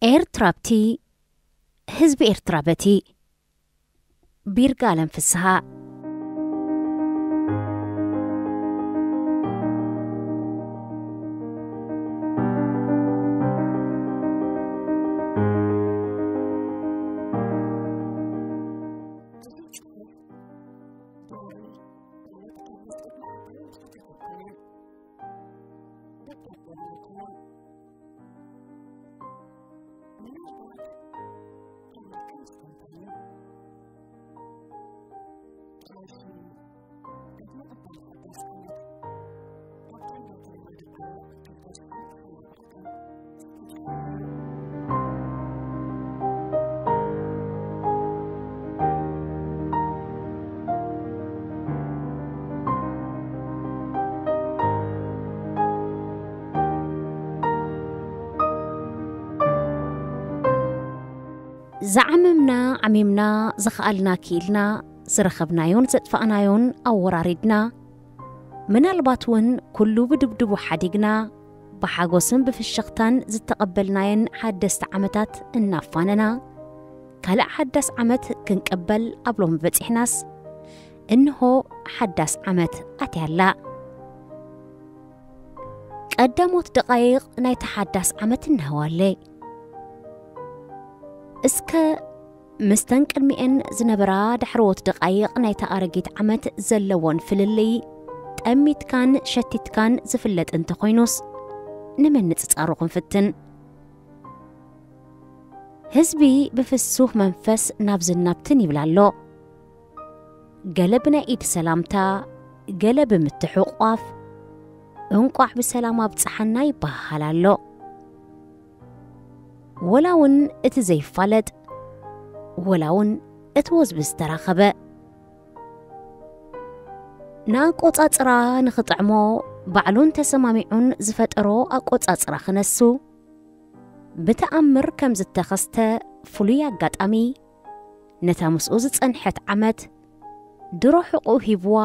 ኤርትራብቲ፣ ህዝቢ ኤርትራ በቲ። ቢርጋ ኣለም ፍስሃ። ዝዓመምና ዓሚምና፣ ዝኸኣልና ክኢልና፣ ዝረኸብናዮን ዘጥፋእናዮን ኣወራሪድና፣ ምናልባት እውን ኩሉ ብድብድቡ ሓዲግና፣ ብሓጎስን ብፍሽኽታን ዝተቐበልናየን ሓደስቲ ዓመታት እናፋነና፣ ካልእ ሓዳስ ዓመት ክንቅበል ኣብ ሎሚ በጺሕናስ፣ እንሆ ሓዳስ ዓመት ኣትያላ። ቀዳሞት ደቓይቕ ናይታ ሓዳስ ዓመት እነህዋለይ። እስከ ምስተን ቅድሚኤን ዝነበራ ዳሕረዎት ደቓይቕ ናይታ ኣረጊት ዓመት ዘለዎን ፍልልይ፣ ጠሚትካን ሸቲትካን ዝፍለጥ እንተኾይኑስ፣ ንምንጽጻሩ ክንፍትን። ህዝቢ ብፍሱህ መንፈስ ናብዝን ናብትን ይብል ኣሎ። ገለ ብናይ ኢድ ሰላምታ፣ ገለ ብምትሕቑቋፍ፣ እንቋዕ ብሰላም ኣብጽሓና ይበሃሃል ኣሎ። ወላ እውን እቲ ዘይፋለጥ፣ ወላ እውን እቲ ወዝቢ ዝተራኸበ። ንኣቆጻጽራ ንኽጥዕሞ ባዕሉን ተሰማሚዑን ዝፈጠሮ ኣቆጻጽራ ክነሱ፣ ብተኣምር ከም ዝተኸስተ ፍሉይ ኣጋጣሚ፣ ነታ ምስኡ ዝጸንሐት ዓመት ድሮ ሕቑኡ ሂብዋ፣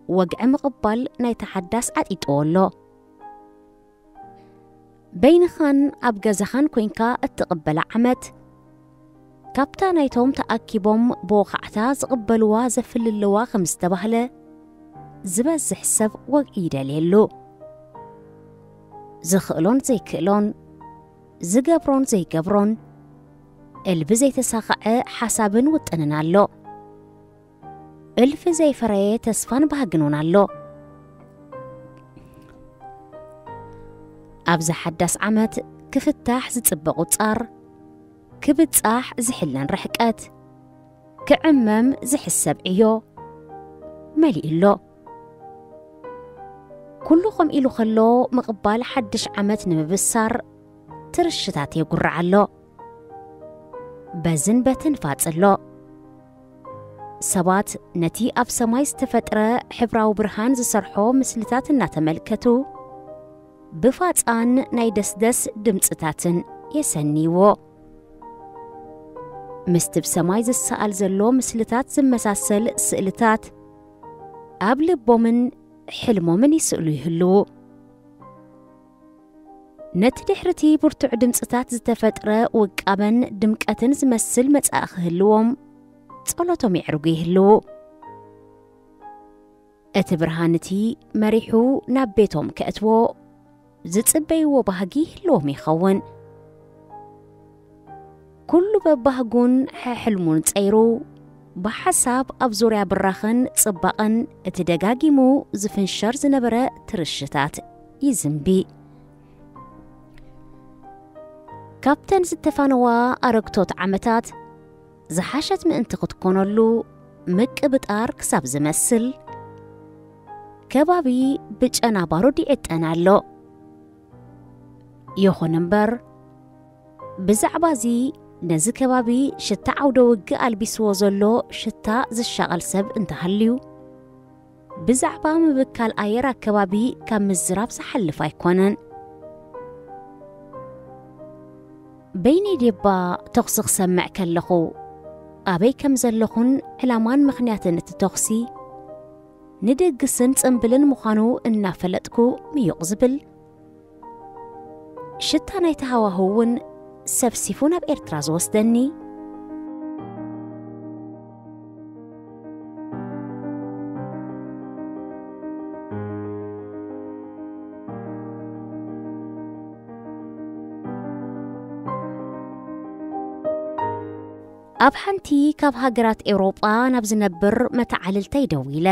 ወግዒ ምቕባል ናይታ ሓዳስ ዓጢጥዎ ኣሎ። በይንኻን ኣብ ገዛኻን ኮይንካ እትቕበላ ዓመት፣ ካብታ ናይቶም ተኣኪቦም ብወኻዕታ ዝቕበልዋ ዘፍልልዋ ከም ዝተባህለ፣ ዝበዝሕ ሰብ ወግዒ ይደልየሉ። ዝኽእሎን ዘይክእሎን፣ ዝገብሮን ዘይገብሮን፣ እልቢ ዘይተሳኽዐ ሓሳብን ውጥንን ኣሎ። እልፊ ዘይፈረየ ተስፋን ባህግን እውን ኣሎ። ኣብዚ ሓዳስ ዓመት ክፍታሕ ዝጽበ ቁጻር፣ ክብጻሕ ዝሕለን ርሕቀት፣ ክዕመም ዝሕሰብ ዕዮ መሊኡ ኣሎ። ኩሉ ከምኡ ኢሉ ከሎ፣ ምቕባል ሓድሽ ዓመት ንምብሳር ትርሽታት የጉርዕ ኣሎ። በዝን በትን ፋጽ ኣሎ። ሰባት ነቲ ኣብ ሰማይ ዝተፈጥረ ሕብራዊ ብርሃን ዝሰርሖ ምስልታት እናተመልከቱ፣ ብፋጻን ናይ ደስደስ ድምጽታትን የሰንይዎ። ምስቲ ብሰማይ ዝሰኣል ዘሎ ምስልታት ዝመሳሰል ስእልታት ኣብ ልቦምን ሕልሞምን ይስእሉ ይህልዉ። ነቲ ድሕርቲ ብርቱዕ ድምጽታት ዝተፈጥረ ውቃበን ድምቀትን ዝመስል መጻኢ ክህልዎም፣ ጸሎቶም የዕርጉ ይህልዉ። እቲ ብርሃን እቲ መሪሑ ናብ ቤቶም ከእትዎ ዝጽበይዎ ባህጊ ይህልዎም ይኸውን። ኩሉ በባህጉን ሕሕልሙን ጸይሩ፣ ብሓሳብ ኣብ ዙርያ ብራኸን ጽባቐን እቲ ደጋጊሙ ዝፍንሸር ዝነበረ ትርሽታት ይዝንቢ። ካብተን ዝተፋነዋ ኣረግቶት ዓመታት ዝሓሸት ምእንቲ ክትኮነሉ ምቅብጣር ክሳብ ዝመስል፣ ከባቢ ብጨና ባሩድ ይዕጠን ኣሎ። ይኹን እምበር፣ ብዛዕባ እዚ ነዚ ከባቢ ሽታ ዓውደ ውግእ ኣልቢስዎ ዘሎ ሽታ ዝሻቐል ሰብ እንተሃልዩ፣ ብዛዕባ ምብካል ኣየር ኣከባቢ ካብ ምዝራብ ዝሓልፍ ኣይኮነን። በይነይ ዴባ ተኹሲ ክሰምዕ ከለኹ፣ ኣበይ ከም ዘለኹን ዕላማን ምኽንያትን እቲ ተኹሲ ንድግስን ጽምብልን ምዃኑ እናፈለጥኩ ምዩቕ ዝብል፣ ሽታ ናይቲ ሃዋህው እውን ሰብሲፉ ናብ ኤርትራ ዝወስደኒ? ኣብ ሓንቲ ካብ ሃገራት ኤውሮጳ ናብ ዝነብር መተዓልልተይ ደዊለ።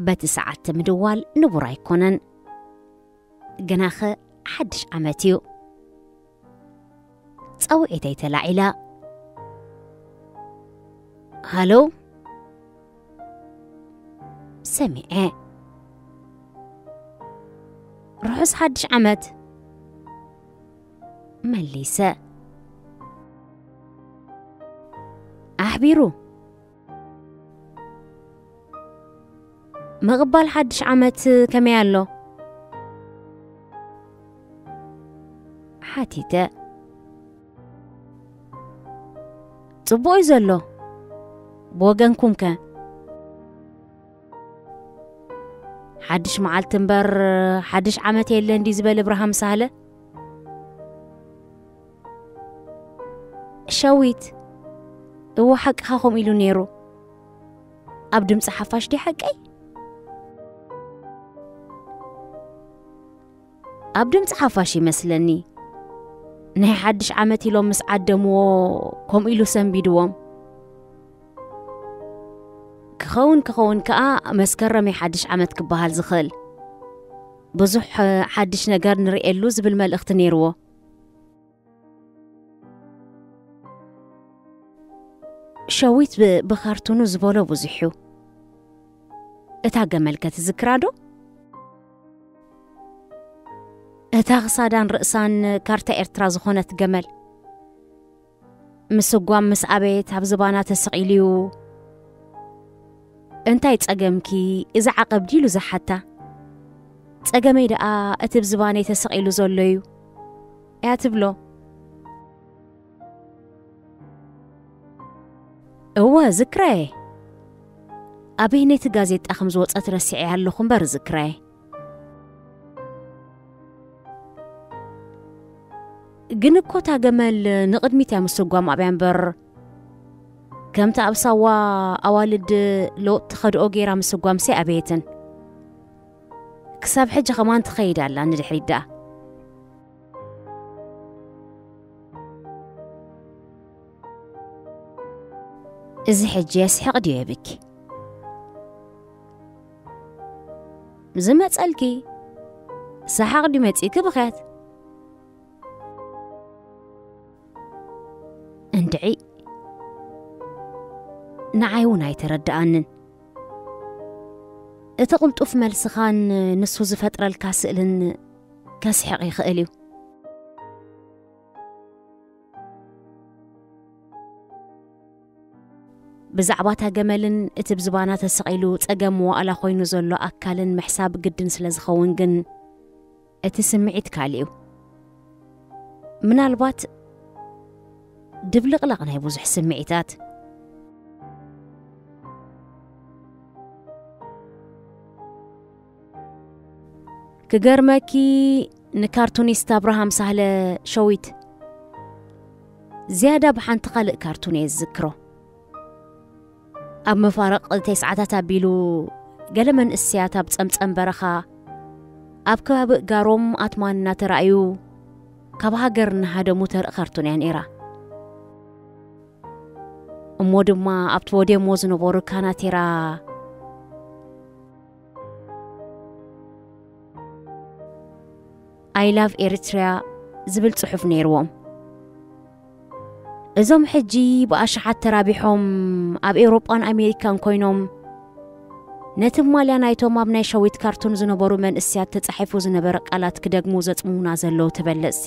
በቲ ሰዓት ምድዋል ንቡር ኣይኮነን። ግናኸ ሓድሽ ዓመት እዩ። ጻውዒተይ ተላዒላ። ሃሎ? ሰሚዐ። ርሑስ ሓድሽ ዓመት። መሊሰ። ኣሕቢሩ። ምቕባል ሓድሽ ዓመት ከመይ ኣሎ? ሓቲተ። ጽቡቕ እዩ ዘሎ። ብወገንኩም ከ? ሓድሽ መዓልቲ እምበር ሓድሽ ዓመት የለን ድዩ ዝበል እብርሃም ሳህለ? ሸዊት፣ እወ ሓቅኻ ከምኡ ኢሉ ነይሩ። ኣብ ድምፂ ሓፋሽ ድዩ ሓቀይ? ኣብ ድምፂ ሓፋሽ ይመስለኒ። ናይ ሓድሽ ዓመት ኢሎም ምስ ዓደምዎ ከምኡ ኢሉ ሰንቢድዎም። ክኸውን ክኸውን ከኣ መስከረም እዩ ሓድሽ ዓመት ክበሃል ዝኽእል። ብዙሕ ሓድሽ ነገር ንርእየሉ ዝብል መልእኽቲ ነይርዎ። ሸዊት ብ-፣ ብካርቱኑ ዝበሎ ብዙሕ እዩ። እታ ገመል ከ ትዝክራ ዶ? እታ ክሳዳን ርእሳን ካርታ ኤርትራ ዝኾነት ገመል። ምስጓም ምስ ኣበየት ኣብ ዝባና ተሰቒሉ እዩ። "እንታይ ጸገምኪ? እዚ ዓቐብ ድዩ?" ኢሉ ዝሓታ። "ጸገመይ ደኣ እቲ ብ ዝባነይ ተሰቒሉ ዘሎ እዩ" እያ ትብሎ። እወ፣ ዝክረየ። ኣበይ ነቲ ጋዜጣ ከም ዝወጸት ረሲዐያ ኣለኹ እምበር ዝክረየ። ግን እኮ እታ ገመል ንቕድሚት እያ ምስጓም ኣብያ እምበር፣ ከምቲ ኣብ ሳዋ ኣዋልድ ለውጢ ተኸድኦ ገይራ ምስጓምሲ ኣበየትን። ክሳብ ሕጂ ከማን ትኸይድ ኣላ ንድሕሪት ደኣ። እዚ ሕጂ የስሕቕ ድዩ የብኪ? ዝመጸልኪ ሰሓቕ ድዩ መጺእኪ ብኽያት? እንድዒ፣ ንዓይ እውን ኣይተረድኣንን። እቲ ቅልጡፍ መልስኻን ንሱ ዝፈጥረልካ ስእልን ከስሕቕ ይኽእል እዩ። ብዛዕባ እታ ገመልን እቲ ብዝባና ተሰቒሉ ጸገም መዋእላ ኮይኑ ዘሎ ኣካልን ምሕሳብ ግድን ስለ ዝኸውን ግን፣ እቲ ስምዒት ካልእ እዩ። ምናልባት ድብልቕላቕ ናይ ብዙሕ ስምዒታት። ክገርመኪ፣ ንካርቱኒስት ኣብርሃም ሳህለ ሸዊት ዝያዳ ብሓንቲ ካልእ ካርቱን እየ ዝዝክሮ። ኣብ መፋርቕ ተስዓታት ኣቢሉ፣ ገለ መንእሰያት ኣብ ጸምጸም በረኻ፣ ኣብ ከባቢ እጋሮም ኣትማን እናተራእዩ፣ ካብ ሃገር እናሃደሙ ተርኢ ካርቱን እያ ነይራ። እሞ ድማ ኣብቲ ወዴሞ ዝነበሩ ካናቴራ፣ "I love Eritrea" ዝብል ጽሑፍ ነይርዎም። እዞም ሕጂ ብኣሽሓት ተራቢሖም ኣብ ኤውሮጳን ኣሜሪካን ኮይኖም፣ ነቲ ማልያ ናይቶም ኣብ ናይ ሸዊት ካርቱን ዝነበሩ መንእሰያት ተጻሒፉ ዝነበረ ቃላት ክደግሙ ዘጽምሙና ዘለዉ ተበለጽቲ።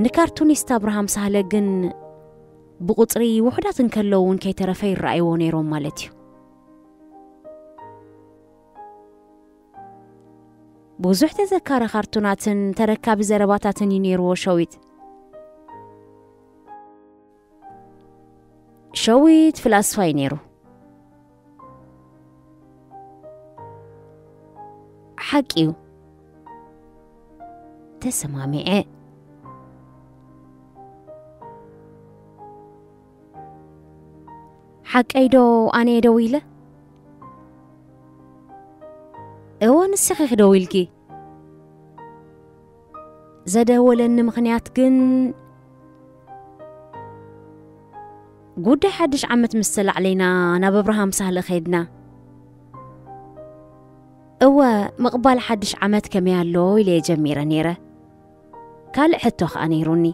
ንካርቱኒስት ኣብርሃም ሳህለ ግን ብቑጽሪ ውሑዳት እንከለዉ እውን ከይተረፈ ይረኣይዎ ነይሮም ማለት እዩ። ብዙሕ ተዘካሪ ካርቱናትን ተረካቢ ዘረባታትን እዩ ነይርዎ ሸዊት። ሸዊት ፍላስፋ እዩ ነይሩ። ሓቂ እዩ። ተሰማሚዐ። ሓቀይ ዶ ኣነ እየ ደው ኢለ? እወ፣ ንስኺ ክደው ኢልኪ። ዘደወለኒ ምኽንያት ግን፣ ጉዳይ ሓድሽ ዓመት ምስ ተላዕለይና ናብ ኣብርሃም ሳህለ ኸይድና። እወ፣ ምቕባል ሓድሽ ዓመት ከመይ ኣሎ ኢለ እየ ጀሚረ ነይረ። ካልእ ሕቶ ኸኣ ነይሩኒ።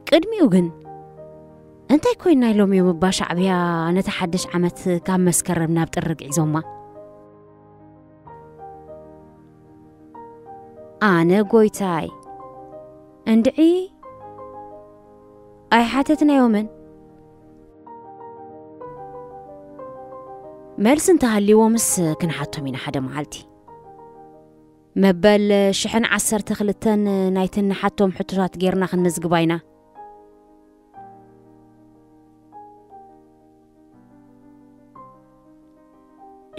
ቅድሚኡ ግን፣ እንታይ ኮይና ኢሎም እዮም እባ ሻዕብያ ነቲ ሓድሽ ዓመት ካብ መስከረም ናብ ጥሪ ግዒዞማ? ኣነ ጎይታይ፣ እንድዒ ኣይሓተትናዮምን። መልሲ እንተሃልይዎምስ ክንሓቶም ኢና ሓደ መዓልቲ። መበል ሽሕን ዓሰርተ ክልተን ናይቲ ንሓቶም ሕቶታት ጌርና ክንምዝግባ ኢና።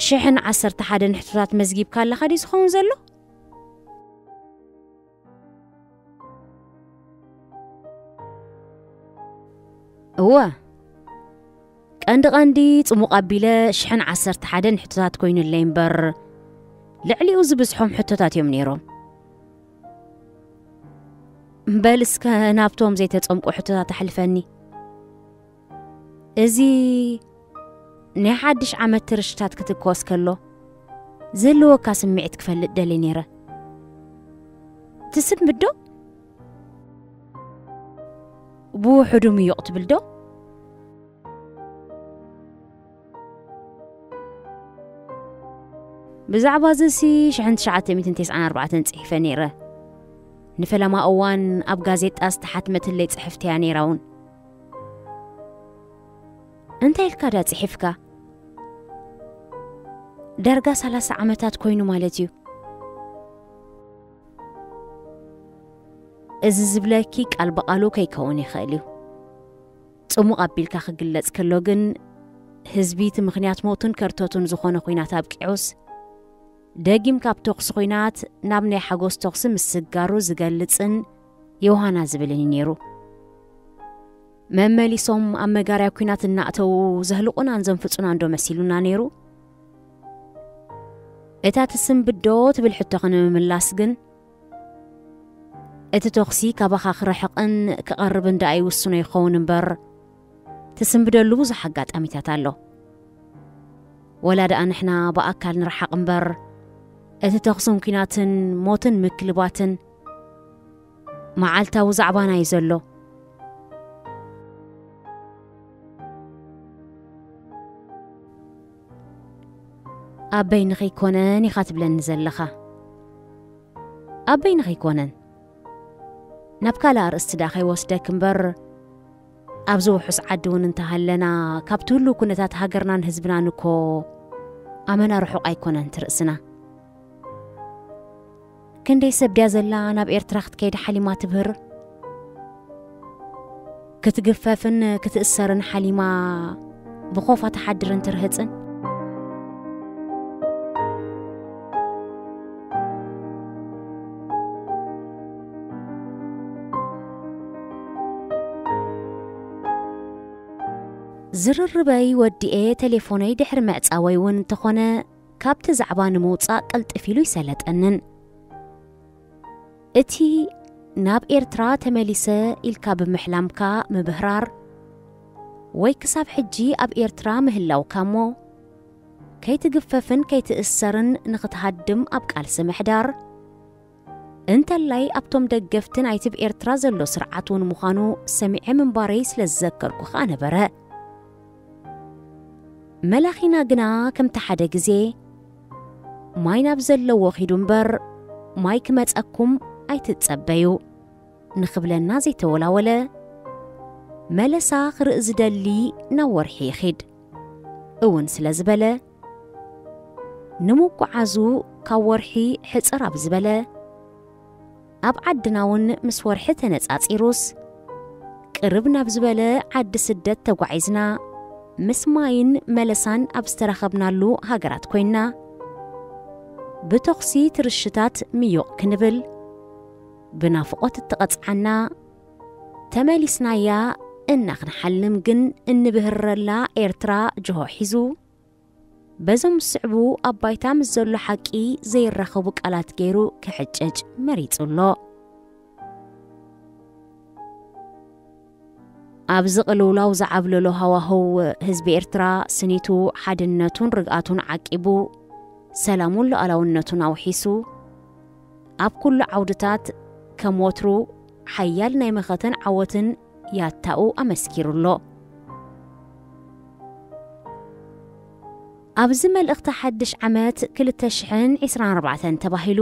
ሽሕን ዓሰርተ ሓደን ሕቶታት መዝጊብካ ኣለኻ ድዩ ዝኸውን ዘሎ? እወ፣ ቀንዲ ቀንዲ ጽሙቕ ኣቢለ ሽሕን ዓሰርተ ሓደን ሕቶታት ኮይኑለይ እምበር፣ ልዕሊኡ ዝብዝሖም ሕቶታት እዮም ነይሮም። በል እስከ ናብቶም ዘይተጸምቁ ሕቶታት ኣሕልፈኒ። እዚ ናይ ሓድሽ ዓመት ትርሽታት ክትኮስ ከሎ ዘለወካ ስምዒት ክፈልጥ ደልየ ነይረ። ትስምዶ? ብውሑዱ ምዩቕ ትብል ዶ? ብዛዕባ እዚ ሲ ሽሕን ትሽዓተ ሚእትን ተስዓን ኣርባዕተን ጽሒፈ ነይረ። ንፈለማ እዋን ኣብ ጋዜጣ ዝተሓትመትለይ ጽሕፍቲ እያ ነይራ እውን። እንታይ ኢልካ ዳ ጽሒፍካ? ዳርጋ ሰላሳ ዓመታት ኮይኑ ማለት እዩ። እዚ ዝብለኪ ቃል ብቓሉ ከይከውን ይኽእል እዩ። ጽሙቕ ኣቢልካ ክግለጽ ከሎ ግን፣ ህዝቢ እቲ ምኽንያት ሞቱን ከርተቱን ዝኾነ ኲናት ኣብቂዑስ፣ ደጊም ካብ ተኹሲ ኲናት ናብ ናይ ሓጎስ ተኹሲ ምስጋሩ ዝገልጽን ዮሃና ዝብልን እዩ ነይሩ። መመሊሶም ኣብ መጋርያ ኲናት እናእተዉ ዘህልቑናን ዘንፍጹናን ዶ መሲሉና ነይሩ? እታ ትስንብዶ ትብል ሕቶ ክንምምላስ ግን፣ እቲ ተኹሲ ካባኻ ክርሕቕን ክቐርብን ደኣ ይውስኖ ይኸውን እምበር፣ ትስንብደሉ ብዙሕ ኣጋጣሚታት ኣሎ። ወላ ደኣ ንሕና ብኣካል ንርሓቕ እምበር፣ እቲ ተኹስን ኲናትን ሞትን ምክልባትን መዓልታዊ ዛዕባና እዩ ዘሎ። ኣብ በይንኺ ኣይኮነን ኢኻ ትብለኒ ዘለኻ። ኣብ በይንኺ ኣይኮነን። ናብ ካልእ ኣርእስቲ ደኣ ከይወስደክ እምበር፣ ኣብዚ ውሑስ ዓዲ እውን እንተሃለና፣ ካብቲ ህሉው ኩነታት ሃገርናን ህዝብናን እኮ ኣመና ርሑቕ ኣይኮነን እቲ ርእስና። ክንደይ ሰብ ድያ ዘላ ናብ ኤርትራ ክትከይድ ሓሊማ ትብህር? ክትግፈፍን ክትእሰርን ሓሊማ ብኾፋ ትሓድርን ትርህጽን? ዝርርበይ ወዲኤ ቴሌፎነይ ድሕሪ ምዕጻወይ እውን እንተኾነ፣ ካብቲ ዛዕባ ንምውጻእ ቅልጥፍ ኢሉ ይሰለጠንን። እቲ ናብ ኤርትራ ተመሊሰ ኢልካ ብምሕላምካ ምብህራር፣ ወይ ክሳብ ሕጂ ኣብ ኤርትራ ምህላውካ እሞ፣ ከይትግፈፍን ከይትእሰርን ንኽትሃድም ኣብ ቃልሲ ምሕዳር፣ እንተላይ ኣብቶም ደገፍቲ ናይቲ ብ ኤርትራ ዘሎ ስርዓት እውን ምዃኑ ሰሚዐ ምንባረይ ስለ ዝዘከርኩ ኸኣ ነበረ። መላኺና ግና ከምቲ ሓደ ግዜ፣ "ማይ ናብ ዘለዎ ኺዱ እምበር፣ ማይ ክመጸኩም ኣይትጸበዩ" ንኽብለና ዘይተወላወለ፣ መለሳ ክርኢ ዝደሊ ናብ ወርሒ ይኺድ እውን ስለ ዝበለ፣ ንምጉዓዙ ካብ ወርሒ ሕጽር ኣብ ዝበለ፣ ኣብ ዓድና እውን ምስ ወርሒ ተነጻጺሩስ፣ ቅርብ ናብ ዝበለ ዓዲ ስደት ተጓዒዝና፣ ምስ ማይን መለሳን ኣብ ዝተረኸብናሉ ሃገራት ኮይንና፣ ብተኹሲ ትርሽታት ምዩቕ ክንብል፣ ብናፍቖት እትቐጽዓና፣ ተመሊስናያ እና ክንሓልም ግን እንብህረላ ኤርትራ ጅሆ ሒዙ፣ በዞም ዝስዕቡ ኣብ ባይታ ምስ ዘሎ ሓቂ ዘይራኸቡ ቃላት ገይሩ ክሕጨጭ መሪጹ ኣሎ። ኣብዚ ቅልውላው ዝዓብለሎ ሃዋህው፣ ህዝቢ ኤርትራ ስኒቱ ሓድነቱን ርግኣቱን ዓቂቡ፣ ሰላሙን ሉዓላውነቱን ኣውሒሱ፣ ኣብ ኩሉ ዓውድታት ከም ወትሩ ሓያል ናይ መኸተን ዓወትን ያታኡ ኣመስኪሩ ኣሎ። ኣብዚ መልእኽቲ ሓድሽ ዓመት ክልተ ሽሕን ዕስራን ኣርባዕተን ተባሂሉ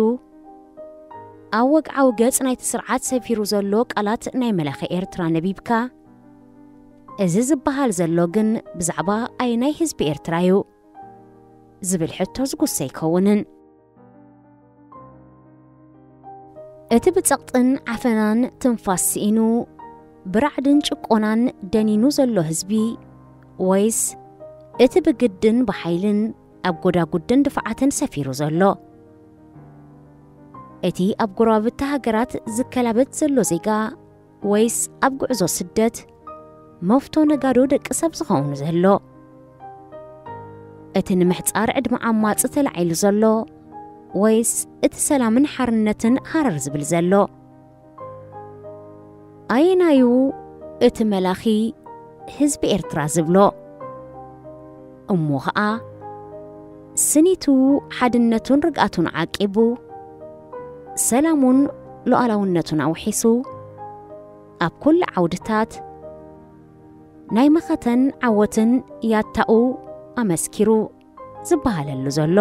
ኣብ ወግዓዊ ገጽ ናይቲ ስርዓት ሰፊሩ ዘሎ ቃላት ናይ መላኺ ኤርትራ ነቢብካ፣ እዚ ዝበሃል ዘሎ ግን ብዛዕባ ኣየናይ ህዝቢ ኤርትራ እዩ ዝብል ሕቶ ዝጉሰ ኣይከውንን። እቲ ብጸቕጥን ዓፈናን ትንፋስ ስኢኑ፣ ብራዕድን ጭቆናን ደኒኑ ዘሎ ህዝቢ፣ ወይስ እቲ ብግድን ብሓይልን ኣብ ጎዳጉድን ድፋዓትን ሰፊሩ ዘሎ? እቲ ኣብ ጎረባብቲ ሃገራት ዝከላበት ዘሎ ዜጋ፣ ወይስ ኣብ ጉዕዞ ስደት መፍቶ ነጋዶ ደቂ ሰብ ዝኸውን ዘሎ? እቲ ንምሕጻር ዕድመ ዓማጺ ተላዒሉ ዘሎ፣ ወይስ እቲ ሰላምን ሓርነትን ሃረር ዝብል ዘሎ? ኣየናዩ እቲ መላኺ ህዝቢ ኤርትራ ዝብሎ? እሞ ኸኣ ስኒቱ ሓድነቱን ርግኣቱን ዓቂቡ፣ ሰላሙን ሉዓላውነቱን ኣውሒሱ፣ ኣብ ኩሉ ዓውድታት ናይ መኸተን ዓወትን ያታኡ ኣመስኪሩ ዝበሃለሉ ዘሎ።